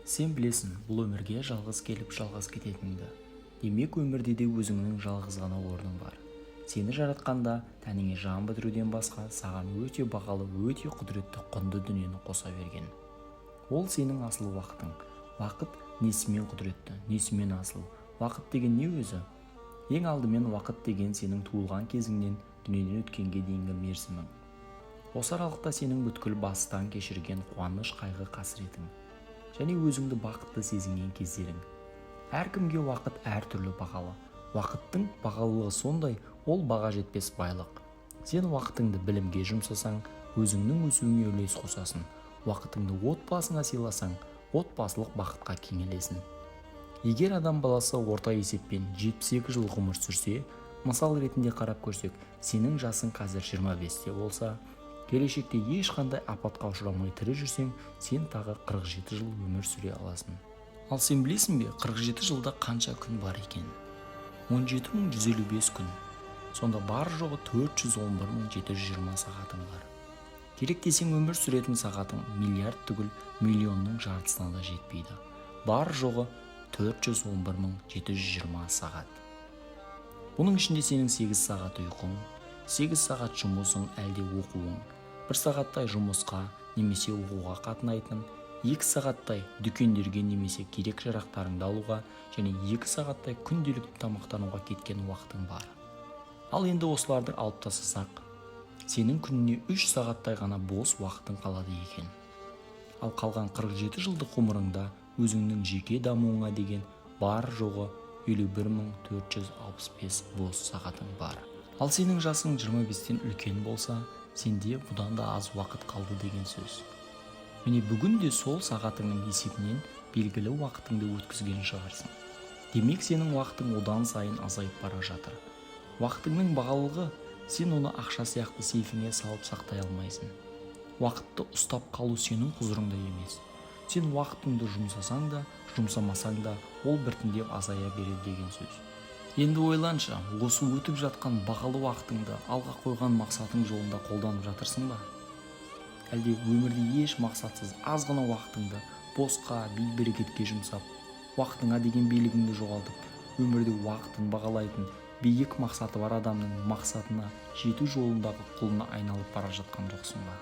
Сен білесің, бұл өмірге жалғыз келіп, жалғыз кететініңді. Демек, өмірде де өзіңнің жалғыз ғана орның бар. Сені жаратқанда тәніңе жан бітіруден басқа саған өте бағалы, өте құдіретті, құнды дүниені қоса берген. Ол сенің асыл уақытың. Уақыт несімен құдіретті, несімен асыл? Уақыт деген не өзі? Ең алдымен, уақыт деген сенің туылған кезіңнен дүниеден өткенге дейінгі мерзімің. Осы аралықта сенің бүткіл бастан кешірген қуаныш, қайғы, қасіретің және өзіңді бақытты сезінген кездерің. Әркімге уақыт әртүрлі бағалы. Уақыттың бағалылығы сондай, ол баға жетпес байлық. Сен уақытыңды білімге жұмсасаң, өзіңнің өсуіңе үлес қосасың. Уақытыңды отбасыңа сыйласаң, отбасылық бақытқа кенелесің. Егер адам баласы орта есеппен 72 жыл ғұмыр сүрсе, мысал ретінде қарап көрсек, сенің жасың қазір 25-те болса, келешекте ешқандай апатқа ұшырамай тірі жүрсең, сен тағы 47 жыл өмір сүре аласың. Ал сен білесің бе, 47 жылда қанша күн бар екен? 17 155 күн. Сонда бар жоғы 411 720 сағатың бар. Керек десең, өмір сүретін сағатың миллиард түгіл, миллионның жартысына да жетпейді. Бар жоғы 411 720 сағат. Бұның ішінде сенің 8 сағат ұйқың, 8 сағат жұмысың әлде оқуың, 1 сағаттай жұмысқа немесе оқуға қатынайтын, 2 сағаттай дүкендерге немесе керек жарақтарыңды алуға және 2 сағаттай күнделікті тамақтануға кеткен уақытың бар. Ал енді осыларды алып тастасақ, сенің күніне 3 сағаттай ғана бос уақытың қалады екен. Ал қалған 47 жылдық ғұмырыңда өзіңнің жеке дамуыңа деген бар жоғы 51 465 бос сағатың бар. Ал сенің жасың 25-тен үлкен болса, сенде бұдан да аз уақыт қалды деген сөз. Міне, бүгін де сол сағатыңның есебінен белгілі уақытыңды өткізген шығарсың. Демек, сенің уақытың одан сайын азайып бара жатыр. Уақытыңның бағалылығы: сен оны ақша сияқты сейфіңе салып сақтай алмайсың. Уақытты ұстап қалу сенің құзырыңда емес. Сен уақытыңды жұмсасаң да, жұмсамасаң да, ол біртіндеп азая береді деген сөз. Енді ойланшы, осы өтіп жатқан бағалы уақытыңды алға қойған мақсатың жолында қолданып жатырсың ба, әлде өмірде еш мақсатсыз аз ғана уақытыңды босқа, бейберекетке жұмсап, уақытыңа деген билігіңді жоғалтып, өмірде уақытын бағалайтын, биік мақсаты бар адамның мақсатына жету жолындағы құлына айналып бара жатқан жоқсың ба?